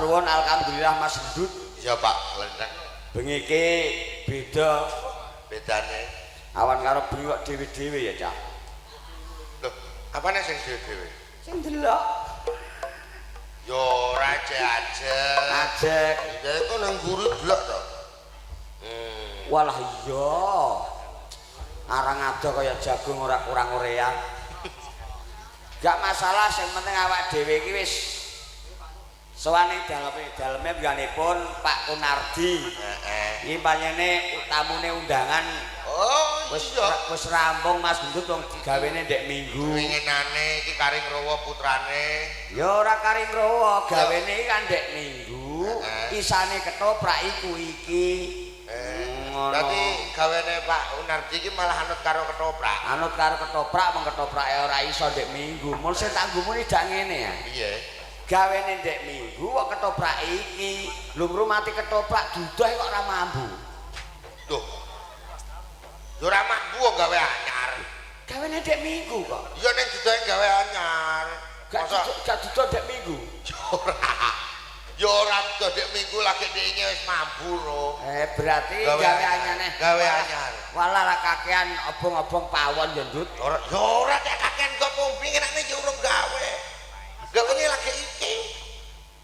Matur nuwun, alhamdulillah, Mas Gendut. Iya, Pak Lendang. Bengi iki beda. Bedane? Awan karo bengi kok dhewe-dhewe ya, Cak. Loh, apane sing dhewe-dhewe? Sing delok. Yo ora aja. Ajek. Ya iku nang guru delok to. Walah iya. Arang ado kaya jagung ora kurang urea. Gak masalah, sing penting awak dhewe iki wis sowan ing daleme daleme pengganipun Pak Kunardi. Heeh. Iki panjene tamune undangan. Oh, wis iya. Wis rampung, Mas Gendut, wong digawene ndek Minggu. Winginane iki kari ngrowo putrane. Ya ora kari ngrowo, gawene iki kan ndek Minggu. Heeh. Isane ketoprak iku iki. Ngono. Berarti gawene Pak Unardi iki malah anut karo ketoprak. Anut karo ketoprak, wong ketoprake ora iso ndek Minggu. Mul sing tak gumuni dak ngene ya. Piye? Gawene ndek Minggu kok ketoprak iki. Lho, ngrumati ketoprak duduh kok ora mambu. Loh. Yo ora mambu wong gawe anyar. Gawene ndek Minggu kok. Iya, ning duduhe gawe anyar. Gak Masa duduh, gak duduh ndek Minggu. Yo ora. Yo ora duduh ndek Minggu, lagi ndek wis mambu no. Eh, berarti Gawe gawe anyar. anyane. Gawe anyar. Walah lah, kakean obong-obong pawon ya, Ndut. Ora, yo ora tek kakean kok pinginane yo urung gawe. Gawene lagi iki.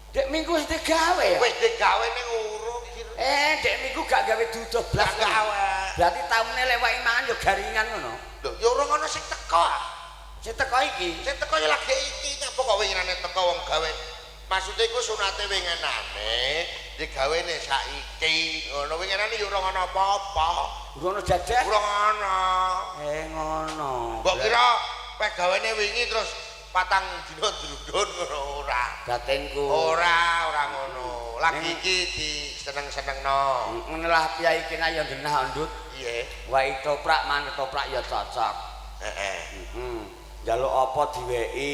Ndek Minggu wis digawe ya. Wis digawe ning urung. Eh, ndek Minggu gak gawe duduh blas. Gak gawe. Berarti tamune lek wae mangan ya garingan ngono. Lho, ya urung ana sing teko. Sing teko iki. Sing teko ya lagi iki, nyapa kok winginane teko wong gawe. Maksude iku sunate winginane digawene saiki. Ngono, winginane ya urung ana apa-apa. Urung ono jajan. Urung ana. Eh, ngono. Mbok kira peh gawene wingi terus 4 dina ndrundun ngono ora. Batinku. Ora, ora ngono. Lagi iki diseneng-senengno. Ngene lah, piyai kene ya genah, Ndut. Piye? Wae ketoprak mangan ketoprak ya cocok. Heeh. Heeh. Njaluk apa diweki,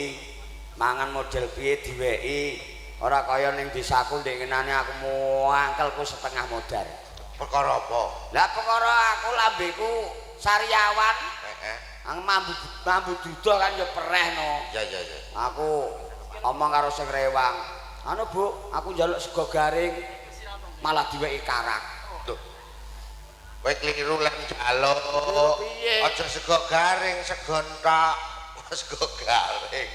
mangan model piye diweki. Ora kaya ning desaku ndek ngenane aku muangkelku setengah modar. Perkara apa? Lah, perkara aku lambeku sariawan. Heeh. Ang mambu mambu dudoh kan ya pereh no. Ya. Aku omong karo sing rewang. "Anu, Bu, aku njaluk sego garing." Malah diweki karak. Loh. Kowe kliru lek njaluk. Piye? Aja sego garing, sego entok. Sego garing.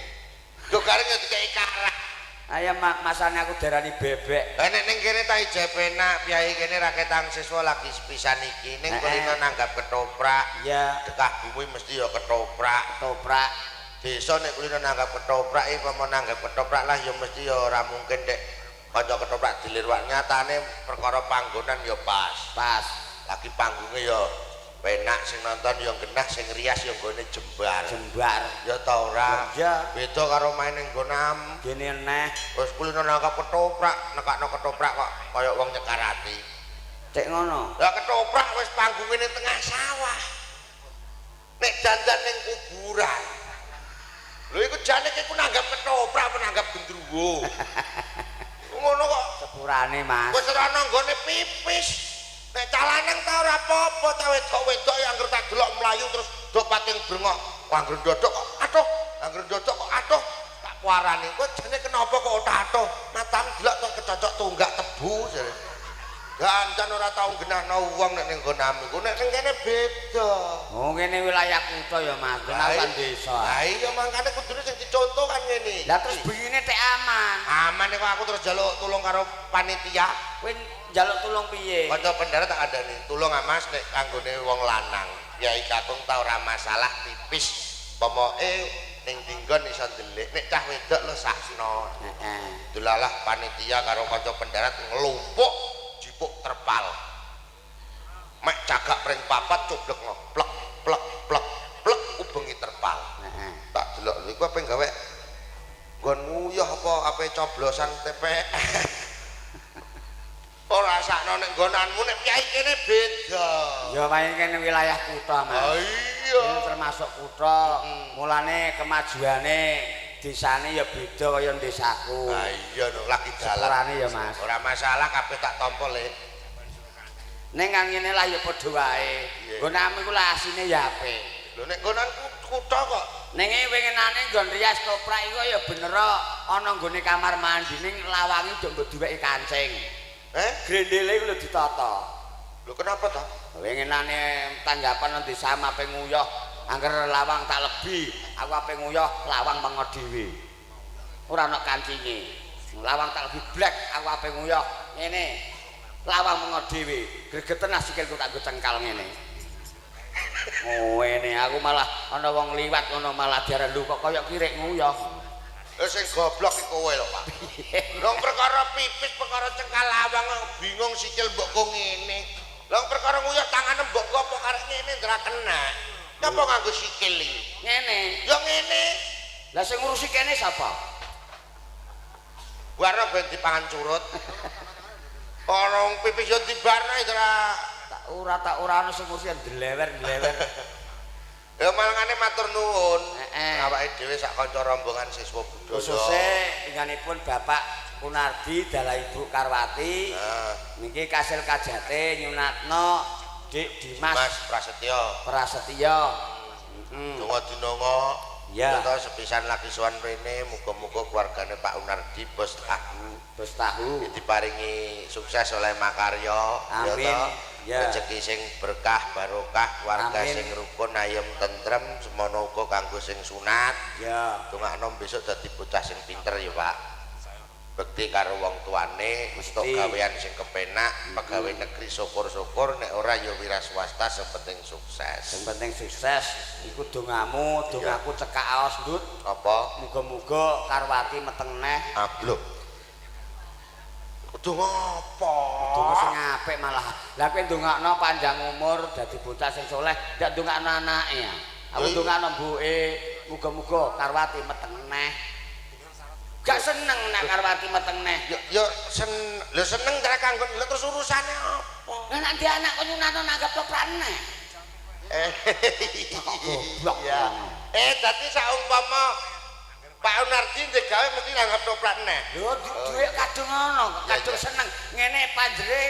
Sego garing ya dikeki karak. Ayo masane aku darani bebek. Lah, nek ning kene ta ije penak, piyai kene raketang siswa lagi sepisan iki ning kulino nanggap ketoprak. Ya, Dekah bumi mesti ya ketoprak. Ketoprak. Desa nek kulino nanggap ketoprak iki, apa nanggap ketoprak lah ya mesti ya ora mungkin dek kanca ketoprak dilirwak, nyatane perkara panggonan ya pas. Pas. Lagi panggungnya ya penak, sing nonton ya genah, sing rias ya nggone jembar. Jembar. Ya ta ora? Ya. Beda karo main ning nggonam. Gene neh. Wis kulino nanggap ketoprak, nekakno ketoprak kok kaya wong nyekar ati. Cek ngono. Lah, ketoprak wis panggunge ning tengah sawah. Nek dandan ning kuburan. Lho, iku jane iku nanggap ketoprak apa nanggap gendruwo? Ngono kok. Sepurane, Mas. Wis ora ana nggone pipis. Nek cah lanang ta ora apa-apa, cah wedok-wedok yang anggere tak delok mlayu terus do pating brengok. Wah, anggere ndodok kok aduh, anggere ndodok kok aduh. Tak parani, "Kowe jane kenapa kok atuh?" "Matamu delok tok kecocok tunggak tebu," jare. Dandan ora tau genahno wong nek ning nggonam iku, nek ning kene beda. Oh, kene wilayah kutha ya, Mas. Kene kan desa. Lah iya, mangkane kudune sing dicontoh kan ngene. Lah, terus bengine tek aman. Aman iku aku terus njaluk tulung karo panitia. Kowe njaluk tulung piye? Kanca bendara tak kandhani, "Tulung ah, Mas, nek kanggone wong lanang. Yai kakung ta ora masalah tipis. Pomoke ning dinggon iso ndelik. Nek cah wedok lho sakno." Heeh. Dulalah panitia karo kanca pendarat nglumpuk jipuk terpal. Mek cagak pring papat cublek plek plek plek plek ubengi terpal. Heeh. Tak delok lho iku ape gawe nggon nguyuh apa ape coblosan TPS. Ora sakno nek nggonanmu, nek piyai kene beda. Ya main kene wilayah kutha, Mas. Ah iya. Ini termasuk kutha, mulane kemajuane desane ya beda kaya desaku. Ah iya no, lagi dalan. Sepurane ya, Mas. Ora masalah, kabeh tak tampa le. Ning kan ngene lah ya padha wae. Iya. Nggonamu iku lah asine ya apik. Lho, nek nggonanku kutha kok. Ning winginane nggon rias toprak iku ya bener ana nggone kamar mandi ning lawange udah mbok diweki kancing. Eh? Grendele iku lho ditata. Lho kenapa ta? Winginane tanggapan nang desa ape nguyuh, angger lawang tak lebi, aku ape nguyuh lawang mengo dhewe. Ora ana kancinge. Lawang tak lebi blek, aku ape nguyuh ngene. Lawang mengo dhewe. Gregeten ah sikilku tak nggo cengkal ngene. Oh ngene aku malah ana wong liwat ngono malah diaran lho kok kaya kirik nguyuh. Lha sing goblok iki kowe lho, Pak. Wong perkara pipis, perkara cengkal lawang bingung sikil mbok kok ngene. Lah perkara nguyuh tangane mbok kok apa karek ngene ndra kena. Napa nganggo sikil iki? Ngene. Ya ngene. Lah sing ngurusi kene sapa? Warna ben dipangan curut. Ana wong pipis yo dibarno ora Tak ora ana sing ngurusi ndlewer-ndlewer. Ya malangane matur nuwun. Heeh. Awake dhewe sak kanca rombongan siswa budaya. Khususe ingganipun Bapak Kunardi dalah Ibu Karwati. Heeh. Niki kasil kajate nyunatno Dik Dimas Mas Prasetyo. Prasetyo. Heeh. Donga dinonga. Ya. Kita sepisan lagi sowan rene, muga-muga keluargane Pak Unardi bos tahu Bos tahu. diparingi sukses oleh makarya. Amin. Ya toh. Ya. Rezeki sing berkah barokah, keluarga Amin. sing rukun ayem tentrem, semono uga kanggo sing sunat. Ya. Dongakno besok dadi bocah sing pinter ya, Pak. Bekti karo wong tuane, Mesti. entuk gawean sing kepenak, pegawai negeri syukur-syukur, nek ora ya wira swasta sing penting sukses. Sing penting sukses iku dongamu, dongaku cekak aos ndut. Apa? Muga-muga Karwati meteng neh. Ablo. Kudu ngopo? Donga sing apik malah. Lah kowe ndongakno panjang umur dadi bocah sing soleh, ndak ndongakno anake ya. Aku Lho, iya. ndongakno mbuke, muga-muga Karwati meteng neh. Gak seneng nek Karwati meteng neh. Ya ya sen lho seneng ta kanggo lho terus urusane apa? Lah nek di anak kok nyunatno nanggap toprak neh. Eh Goblok. Ya. Dadi saumpama Pak Unardi ndek gawe mesti nanggap toprak neh. Lho dhuwit kadung ngono, kadung iya. seneng. Ngene panjere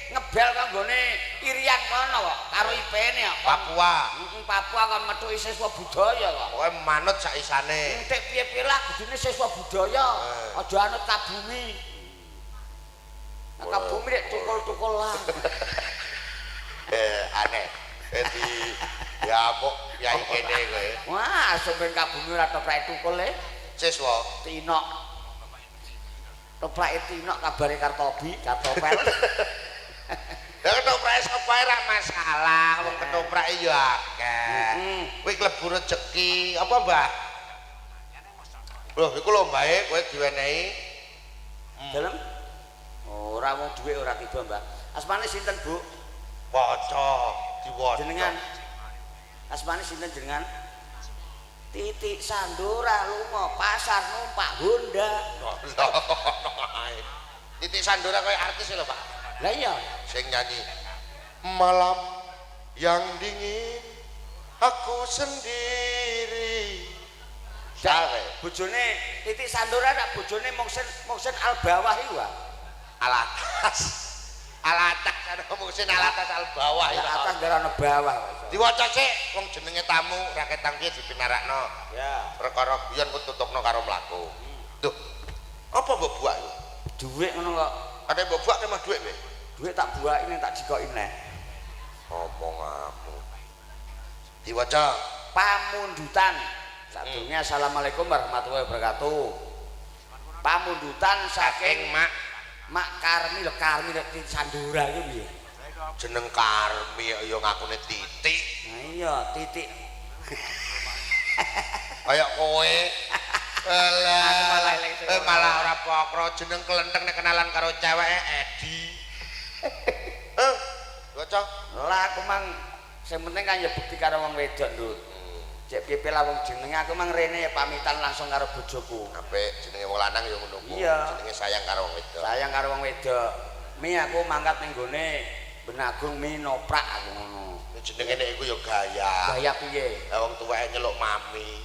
ngebel kanggone Irian kono kok karo IP-ne kok. Papua. Heeh, Papua kon methuki siswa budaya kok. Pokoke manut sak isane. Entek piye-piye lah kudune siswa budaya. Eh. Aja anut kabumi. Nah, kabumi nek tukul-tukul lah. Aneh. Dadi ya amuk yai kene kowe. Wah, sampeyan kabumi ora toprake tukul e. Siswa Tinok. Toprake tinok kabare Kartobi, Kartopel. Ya ketoprake sapa ae ra masalah, wong ketoprake ya akeh. Heeh. Kuwi klebu rejeki apa, Mbah? Loh, iku lho mbae kowe diwenehi. Dalem? Ora wong dhuwit ora tiba, Mbah. Asmane sinten, Bu? Waca, diwaca. Jenengan. Asmane sinten jenengan? Titik Sandora lunga pasar numpak Honda. Titik Sandora kaya artis lho, Pak. Lah iya, Sing nyanyi malam yang dingin aku sendiri. Sawe bojone Titik Sandora tak bojone Moksen Moksen Al Bawah iku ah. Alatas. Alatas ana Moksen Alatas al bawah Ya ya. atas ndarane bawah kok iso. Diwaca sik wong jenenge tamu raketang piye dipinarakno. Ya. Perkara guyon ku tutupno karo mlaku. Duh. Apa mbok buak iku? Dhuwit ngono kok. Ate mbok buak kemah dhuwit kowe. Dhuwit tak buaki ning tak jikoki neh. Omonganmu. Diwaca. Pamundutan. Sadurunge assalamualaikum warahmatullahi wabarakatuh. Pamundutan Saking saking Mak Mak Karmi lho Karmi nek Titik Sandora iku piye? Jeneng Karmi ya ngakune titik. Nah iya, titik. Kaya kowe. Alah, Aku malah eling sing ora. Malah ora pokro jeneng kelenteng nek kenalan karo ceweke Edi. Eh, waca. Lah aku mang sing penting kan ya bukti karo wong wedok, Ndut. Cek piye lah wong jenenge aku mang rene ya pamitan langsung karo bojoku. Apik jenenge wong lanang ya ngono ku. Iya. Jenenge sayang karo wong wedok. Sayang karo wong wedok. Mi aku mangkat ning gone Benagung mi noprak aku ngono. Jenenge nek iku ya gaya. Gaya piye? Lah wong tuweke nyeluk mami.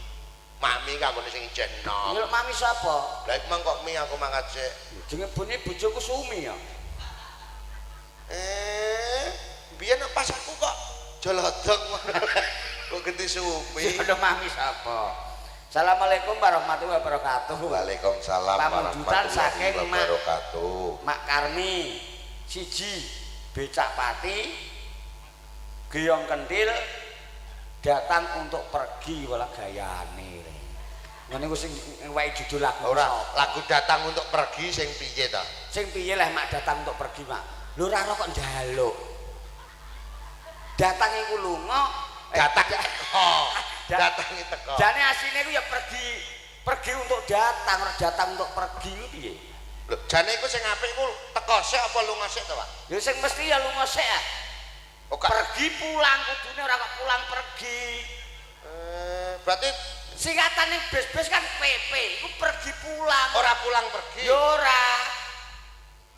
Mami kanggone sing ijen nom. Nyeluk mami sapa? Lah iku mang kok mi aku mangkat sik. Jenenge bone bojoku Sumi ya. Biyen pas aku kok jolodong. Kok ganti Sumi. Nyeluk mami sapa? Assalamualaikum warahmatullahi wabarakatuh. Waalaikumsalam Pamundutan warahmatullahi saking Mak wabarakatuh. Mak Karmi siji becak pati geyong kentil datang untuk pergi, wala gayane. Ngene iku sing wae judul lagu. Ora, sapa? Lagu "Datang untuk Pergi" sing piye ta? Sing piye leh, Mak, "Datang untuk Pergi", Mak? Lho, ora kok njaluk. Datang iku lunga, Datang teko. Datang teko. Jane asline iku ya pergi, pergi untuk datang, ora datang untuk pergi iku piye? Lho, jane iku sing apik iku teko sik apa lunga sik to, Pak? Ya sing mesti ya lunga sik ah. Oh, gak. Pergi pulang kudune, ora kok pulang pergi. Berarti Singkatane bis-bis kan PP, iku pergi pulang. Ora pulang pergi. Ya ora.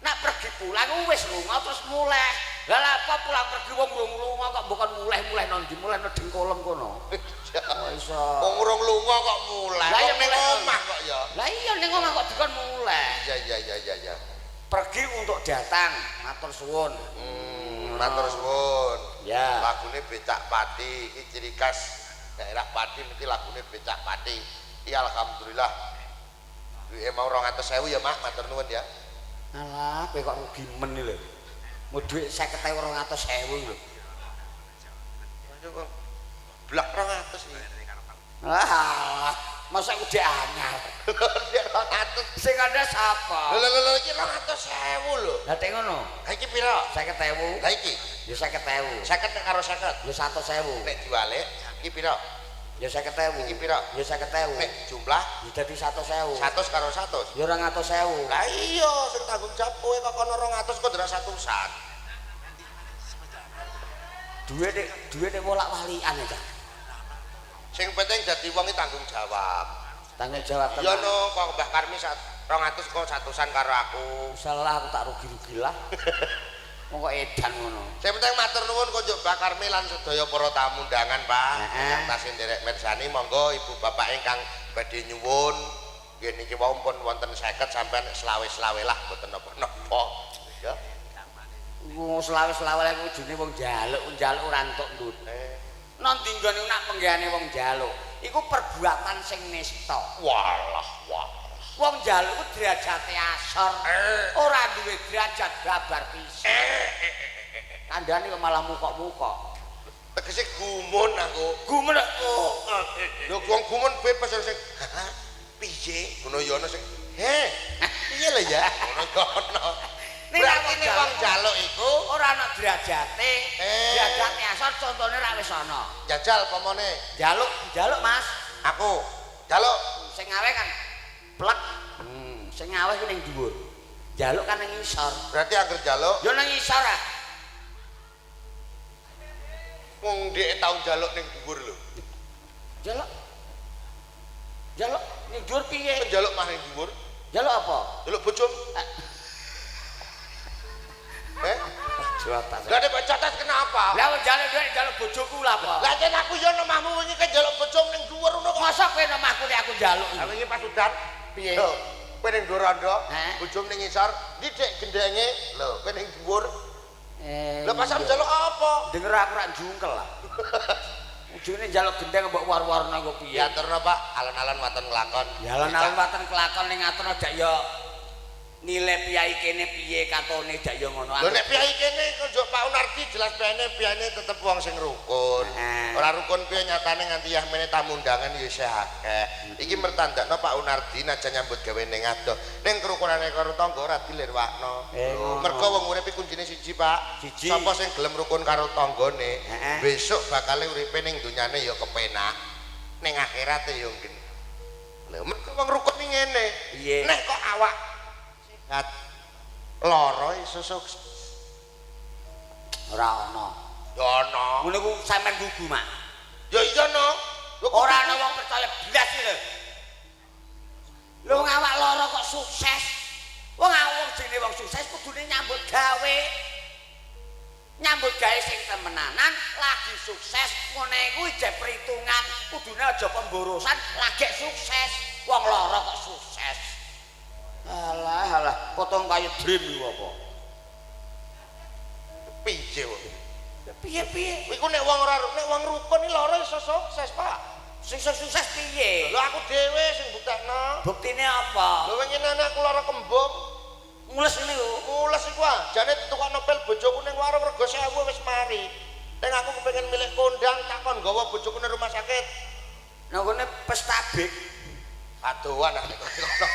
Nak pergi pulang ku wis lunga terus mulih. Lah lha apa pulang pergi, wong urung lunga kok bukan mulih-mulih nang ndi? Mulih nang dengkolem kono. Oh iso. Wong urung lunga kok mulih. Lah, ya Wong ning mulih. Omah kok ya. Lah iya, ning omah kok dikon mulih. Iya. Pergi untuk datang, matur suwun. Matur suwun. Ya. Lagune "Becak Pati" iki ciri khas daerah Pati mesti lagune "Becak Pati". Iya, alhamdulillah. Duwe mau 200.000 ya, Mak, matur nuwun ya. Alah, kowe kok rugi men iki lho. Mau dhuwit 50.000 200.000 lho. Blak 200 iki. Alah, masa aku dek anyar. Dek 200. Sing kandha sapa? Lho lho lho, iki 200.000 lho. Lah tek ngono. Ha iki pira? 50.000. Lah iki Ya 50.000. 50 nek karo 50. Ya 100.000. Nek diwalik iki pira? Ya 50.000. Iki pira? Ya 50.000. Nek jumlah Ya dadi 100.000. 100 karo 100. Ya 200.000. Lah iya, sing tanggung jawab kowe kok kono 200 kok ndelok satusan. Duit nek wolak-walikan ya, Cak. Sing penting dadi wong iki tanggung jawab. Tanggung jawab Iya tenan. No, kok Mbah Karmi 200 kok satusan karo aku. Salah aku tak rugi-rugi lah. Wong kok edan ngono. Sing penting matur nuwun konjuk Mbah Karmi lan sedaya para tamu undangan, Pak. Heeh. Ingkang tasih nderek mirsani, monggo ibu bapak ingkang badhe nyuwun nggih niki wau pun wonten 50 sampean selawe-selawe lah, mboten napa-napa. Ya. Wong selawe-selawe iku jenenge wong njaluk, njaluk ora entuk, Ndut. Nang ndi nggone nak penggane wong njaluk, iku perbuatan sing nista. Walah, wah. Wong njaluk iku derajate asor. Ora duwe derajat babar pisan. Kandhane kok malah mukok-mukok. Tegese gumun aku. Gumun oh. Lho, wong gumun bebas, ana sing "Hah, piye?" Ngono ya, ana sing "He, piye lho ya?" Ngono ya ana. Ning Berarti nek wong njaluk iku ora ana derajate. Derajate asor, contone ra wis ana. Jajal pomone. Njaluk, njaluk, Mas. Aku njaluk. Sing ngawe kan plek. Sing ngawe ku ning dhuwur. Njaluk kan ning ngisor. Berarti angger njaluk Ya ning ngisor ah. Wong dhek tau njaluk ning dhuwur lho. Njaluk. Njaluk ning dhuwur piye? Njaluk mah ning dhuwur. Njaluk apa? Njaluk bojomu. Eh? Jotas. Lah nek jotos kenapa? Lah wong njaluk dhuwit njaluk bojoku lah apa? Lah yen aku yo omahmu wingi kan njaluk bojomu ning dhuwur ngono kok. Masa kowe nang omahku nek aku njaluk? Lah wingi pas udan Piye? Lho, kowe ning dhuwur rondo, Heh? Bojomu ning ngisor, ndi Dik gendenge? Lho, kowe ning dhuwur. Eh. Lah pas aku njaluk apa? Denger aku rak jungkel lah. Ujune njaluk gendeng mbok war-warna kok piye? Ya aturno, Pak, alon-alon waton nglakon. Ya alon-alon waton kelakon ning aturno dak ya nilai piyai kene piye katone dak ya ngono. Lho nek piyai kene kok njuk Pak Unardi jelas piyane piyane tetep wong sing rukun. Ora rukun piye, nyatane nganti yahmene tamu undangan ya isih akeh. Iki mertandakno Pak Unardi najan nyambut gawe ning adoh, ning kerukunane karo tangga ora dilirwakno. Ngono. Mergo wong urip iki kuncine siji, Pak. Siji. Sapa sing gelem rukun karo tanggane, besok bakale uripe ning donyane ya kepenak. Ning akhirate ya nggen. Lho mergo wong rukun iki ngene. Piye? Nek kok awak sehat, lara iso sukses. Ora ana. Ya ana. Ngono ku sampean gugu, Mak. Ya iya no. Lho, Ora ana wong percaya blas iki lho. Lho wong awak lara kok sukses. Wong awak jenenge wong sukses kudune nyambut gawe. Nyambut gawe sing temenanan, lagi sukses, ngene iku ijek perhitungan, kudune aja pemborosan, lagi sukses. Wong lara kok sukses. Alah alah, potong kayu dream iku apa? Piye wong? Piye-piye? Iku nek wong ora nek wong rukun iki lara iso sukses, Pak. Sing sukses piye? Lho aku dhewe sing buktekno. Buktine apa? Lho wingi aku lara kembung. Mules ngene lho. Mules iku ah, jane ditukokno pil bojoku ning warung rega 1000 wis mari. Ning aku kepengin milik kondang tak kon nggawa bojoku ning rumah sakit. Nang kene pestabik. Adohan aku kono.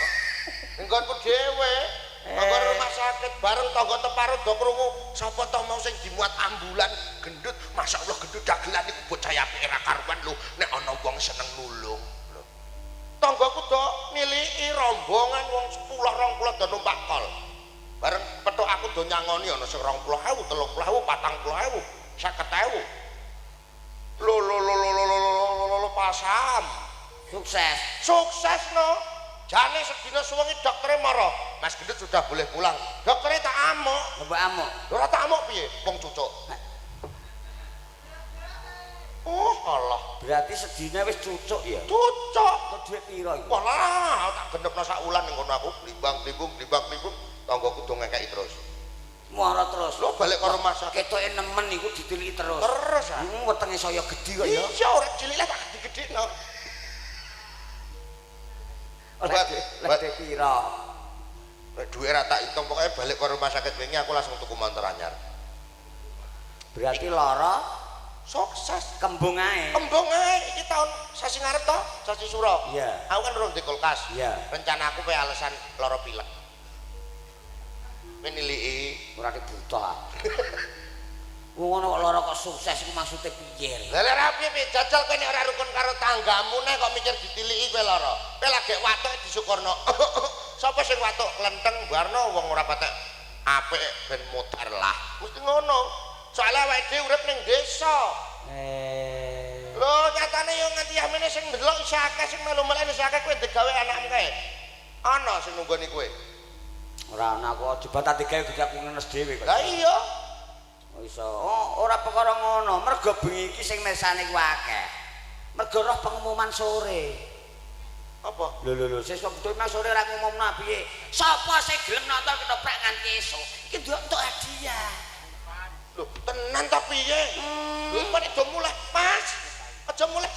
Ning nggonku dhewe. Nggon rumah sakit bareng tangga teparo do krungu sapa to mau sing dimuat ambulan gendut. Masyaallah gendut dagelan iku bocah apike ra karuan lho nek ana wong seneng nulung. Lho. Tanggaku do niliki rombongan wong 10 20 do numpak kol. Bareng petuk aku do nyangoni ana sing 20.000, 30.000, 40.000, 50.000. Lho lho lho lho lho lho lho pasam. Sukses. Sukses no. Jane sedina suwengi doktere mara. Mas Gendut sudah boleh pulang. Doktere tak amuk. Mbok amuk. Ora tak amuk piye? Wong cucuk. Oh, Allah. Berarti sedina wis cucuk ya? Cucuk. Kok dhuwit pira iku? Wah lah, tak genepno sak wulan ning kono aku blimbang-blimbung blimbang-blimbung tanggaku do ngekeki terus. Mara terus. Lho balik ke rumah sakit. Ketoke nemen iku ditiliki terus. Terus ah. Wetenge saya gedhi kok ya. Iya, ora cilik lah tak gedhi-gedhino. Lek pira? Lek duwe ra tak hitung pokoke balik ke rumah sakit wingi aku langsung tuku motor anyar. Berarti lara sukses kembung ae. Kembung ae iki tahun sasi ngarep to, sasi sura. Iya. Aku kan urung di kulkas. Iya. Rencana aku pe alasan lara pilek. Kowe niliki ora dibuta. Wong ngono kok lara kok sukses iku maksude piye? Lah lek ra piye jajal kowe nek ora rukun karo tanggamu nek kok mikir ditiliki kowe lara. Kowe lagi watuk disyukurno. Sapa sing watuk klenteng barno wong ora patek apik ben modar lah. Mesti ngono. Soale awake dhewe urip ning desa. Lho nyatane yo nganti yamene sing ndelok isih akeh sing melu-melu isih akeh kowe digawe anakmu kae. Ana sing nunggoni kowe. Ora ana aku aja bantat digawe gede aku ngenes dhewe kok. Lah iya. Iso. Oh, ora perkara ngono. Mergo bengi iki sing mirsani ku akeh. Mergo roh pengumuman sore. Apa? Lho lho lho, sesuk betul mas sore ora ngumumno piye? Sapa sing gelem nonton ketoprak nganti esuk? Iki nduk entuk hadiah. Lho, tenan ta piye? Lho, kok do mulai, Mas. Aja mulai.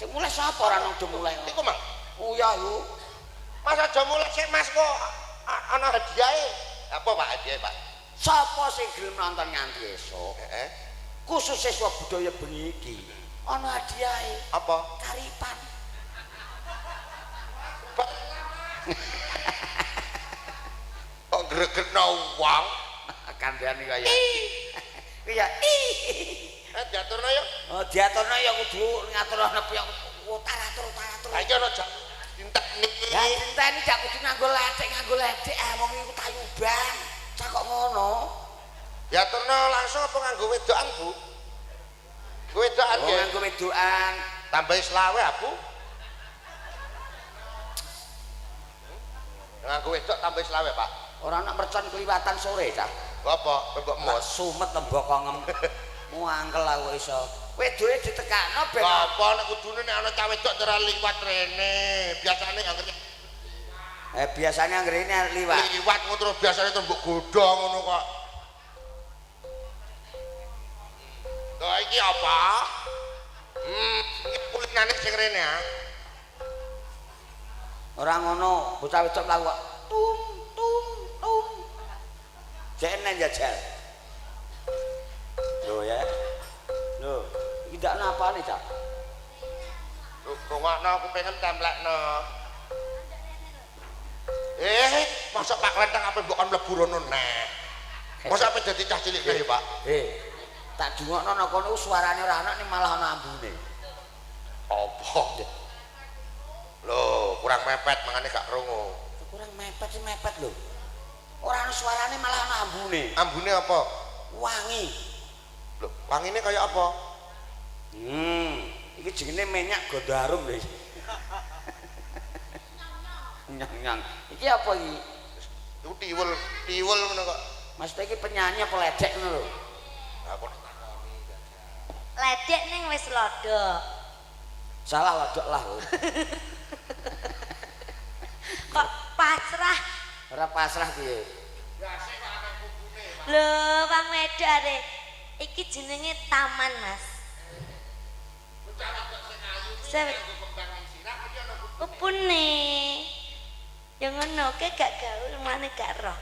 Sing mulai sapa ora nang do mulai? Iku, Mang. Oh ya yo. Mas aja mulai sik, Mas kok ana hadiahe. Apa Pak hadiahe, Pak? Sapa sing gelem nonton nganti esuk? Heeh. Khusus siswa budaya bengi iki. Ana hadiahe. Apa? Karipan. Kok gregetno wong? Kandhane kaya. Kaya Eh diaturno ya. Oh diaturno ya kudu ngatur ana piye utaratur-utaratur. Ha iki ana jak dintekni. Ya dinteni jak kudu nganggo ledek ah wong iku tayuban. Cak kok ngono. Diaturno langsung apa nganggo wedokan, Bu? Wedokan nggih. Oh nganggo wedokan. Tambahi selawe, ah, Bu. Nganggo wedok tambahi selawe, Pak. Ora ana mercon kliwatan sore, Cak. Apa? Mbok mus sumet tembokongem. Muangkel aku iso. Wedoke ditekakno ben apa nek kudune nek ana cah wedok ora liwat rene. Biasane anggere biasane anggere ini liwat. Liwat ngono terus biasane terus mbok godho ngono kok. Lho iki apa? Iki kulinane sing rene ah. Ora ngono, bocah wedok mlaku kok tum tum tum. Jek njajal. Lho ya. Lho, iki ndak napane, Cak? Lho, rungokno aku pengen templekno. Masa Pak Klenteng ape mbok kon mlebu rono neh. Masa ape dadi cah cilik kae, Pak? Tak dungokno nang kono suarane ora ana ning malah ana ambune. Apa? Lho, kurang mepet mangane gak krungu. Kurang mepet sih mepet lho. Ora ana suarane malah ana ambune. Ambune apa? Wangi. Lho, wangine kaya apa? Iki jenenge minyak gondarum lho. Nyang-nyang. Iki apa iki? Iku tiwul, tiwul ngono kok. Maksudnya iki penyanyi apa ledek ngono lho? Aku takoni jajal. Ledek ning wis lodok. Salah lodok lah. Kok pasrah? Ora pasrah piye? Lho, wong wedok are. Iki jenenge taman, Mas. Upune. Ya ngono, ke gak gaul mane gak roh.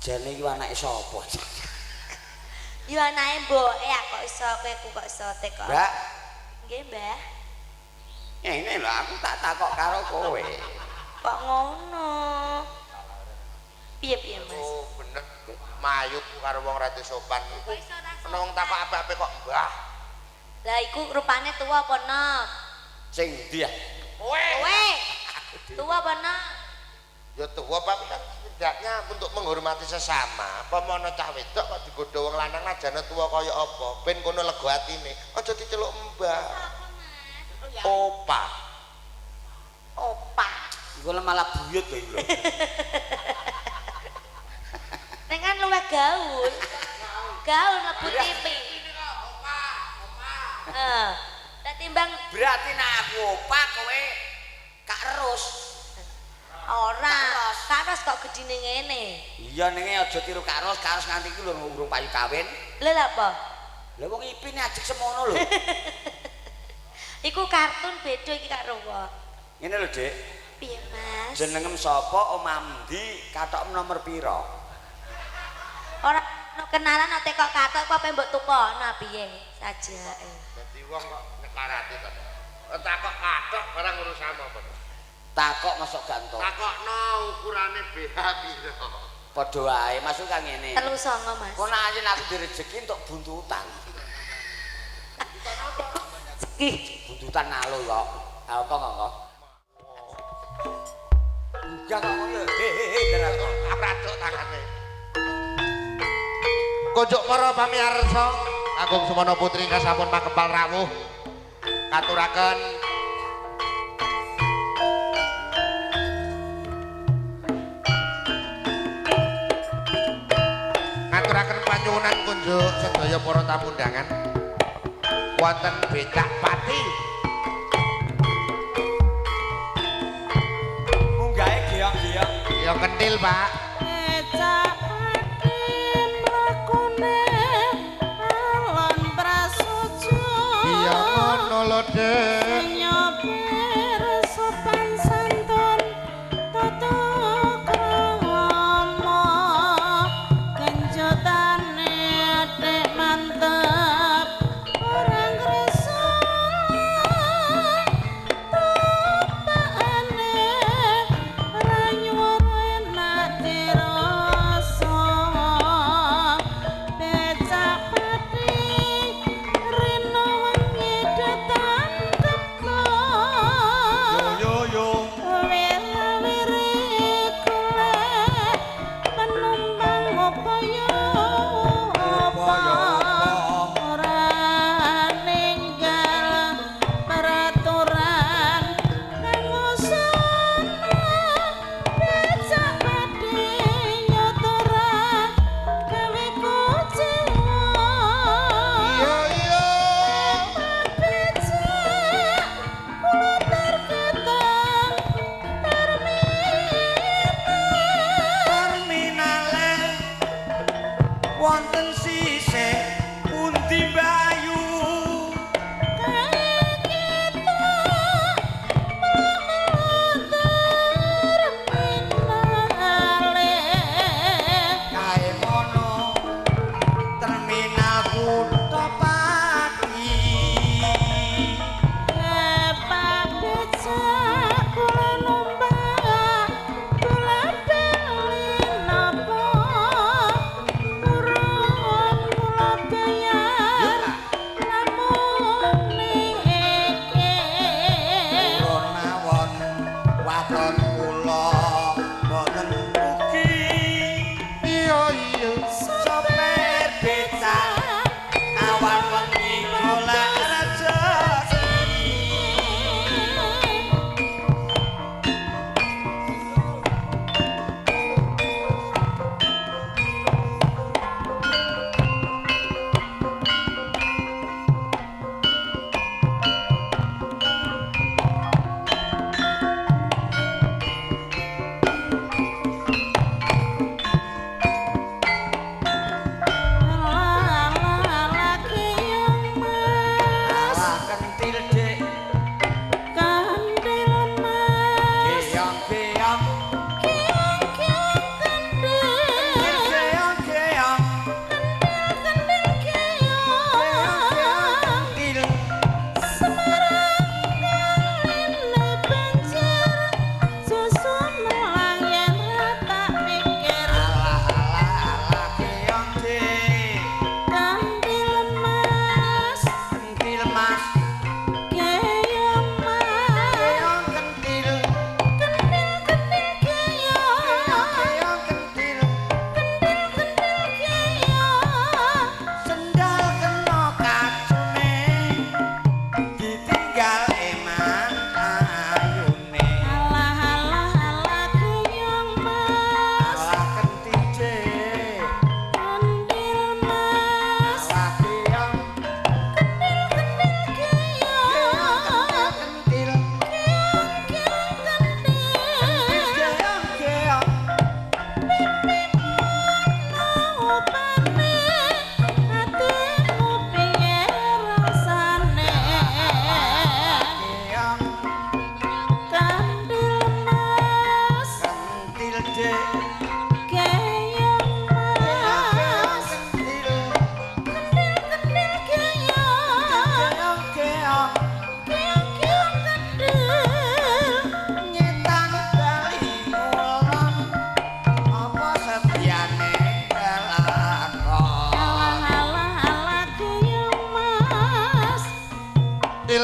Jane iki anake sapa? Ya anake mboke kok iso kowe kok iso teko. Mbak. Nggih, Mbah. Ngene lho aku tak takok karo kowe. Kok ngono? Piye-piye, Mas? Oh, bener. Mayu karo wong ra sopan. Kok iso ora Ana wong takok apik-apik kok mbah. Lah iku rupane tuwa apa nom? Sing ndi ya? Kowe. Kowe. Tuwa apa nom? Ya tuwa Pak kan setidaknya untuk menghormati sesama. Apa mono cah wedok kok digodha wong lanang ajane tuwa kaya apa? Ben kono lega atine. Aja diceluk mbah. Opa. Opa. Iku malah buyut lho iku lho. Nek kan luwih gaul. Gaul mlebu TV. Heeh. Lah timbang berarti nek aku opa kowe Kak Ros. Ora. Kak Ros kok gedine ngene. Iya ninge aja tiru Kak Ros, Kak Ros nganti iki lho urung payu kawin. Lha lha apa? Lah wong ipine ajek semono lho. Iku kartun beda iki karo wong. Ngene lho, Dik. Piye, Mas? Jenengem sapa, omah ndi, katokem nomor pira? Ora ono kenalan nek kok katok apa mbok tukono piye sajake. Dadi wong kok nyekarati to. Takok katok barang urusan apa to? Takok masuk ganto. Takokno ukurane BH pira. Padha wae, masuk kang ngene. 39, Mas. Kok nek ayen aku direjeki entuk buntutan. Buntutan alo kok. Ha kok kok. Gugah kok ngono. He he he tenan kok. Ora tangane. Konjuk para pamirsa, Agung Sumono Putri ingkang sampun makempal rawuh. Katuraken ngaturaken panyuwunan kunjuk sedaya para tamu undangan. Wonten becak pati. Munggahe geong-geong. Ya kentil, Pak. Becak pati mlakune alon prasaja. Iya ngono lho, Dik. Nyopir sopan santun tata krama kenjotane atik mantep ora ngresana tepakane ora nyuwara enak dirasa becak pati rino wengi detan teko. Yo yo. Wira-wiri golek penumpang apa ya apa ora ninggal peraturan kang usana becak pati nyotora gawe kuciwa. Iya iya. Becak kula terketang Terminale wonten sisih pundi Bayu. Kae mono terminal kutha Pati.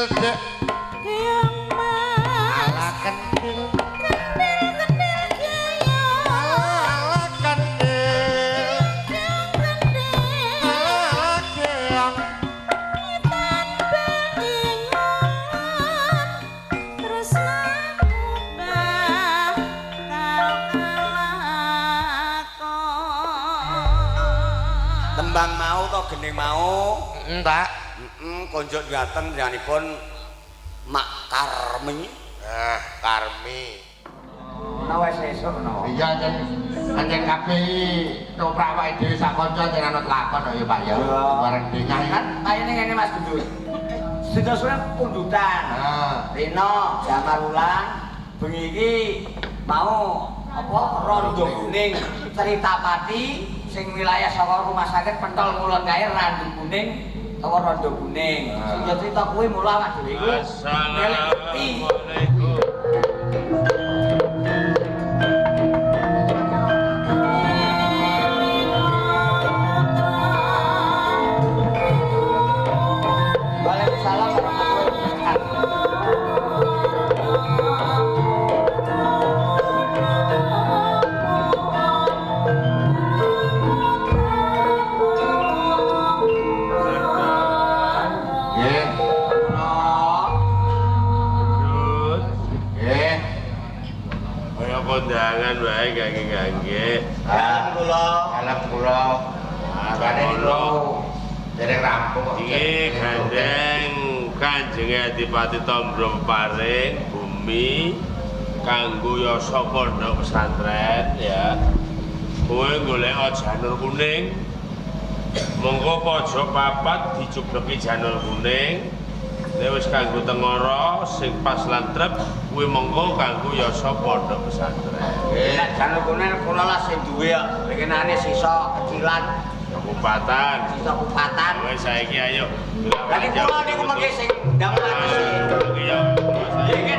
Dek. Keong mas. Ala kendil. Kendil kendil keong. Ala kendil. Keong kendil. Ala keong. Witan bingung tresnamu bakal kelakon. Tembang mau to gending mau? Heeh, Pak. Heeh, konjuk dateng janganipun Mak Karmi. Nah, Karmi. Menawa wis esuk menawa. Iya, ancen ancen kabeh iki toprak awake dhewe sak kanca ancen anut lakon kok ya, Pak ya. Iya. Bareng dengah iki. Kan kayane ngene Mas Gendut. Sedina suwe pundutan. Heeh. Rino, Jamarulan, bengi iki mau apa rondo kuning cerita pati sing wilayah saka rumah sakit pentol ngulon kae randu kuning utawa rondo kuning. Sing ya cerita kuwi mula awak dhewe iku milik bukti. Assalamualaikum. Waalaikumsalam warahmatullahi wabarakatuh. Nggih. Oh, Gendut. Nggih. Kaya kondangan wae gangge-gangge. Dalem kula. Dalem kula. Ah, Gane niku dereng rampung kok. Iki gandeng Kanjeng Adipati Tombro paring bumi kanggo yasa pondok pesantren ya. Kowe golek janur kuning. Monggo pojok papat dicubleki janur kuning. Nek wis kanggo tengara sing pas lan trep kuwi monggo kanggo yasa pondok pesantren. Nggih. Nek janur kuning kula lah sing duwe kok. Pengenane sisa kecilan, Kupatan. sisa kupatan. Wis saiki ayo. Lah nek kula niku mengke sing ndang sih. Iya. Iki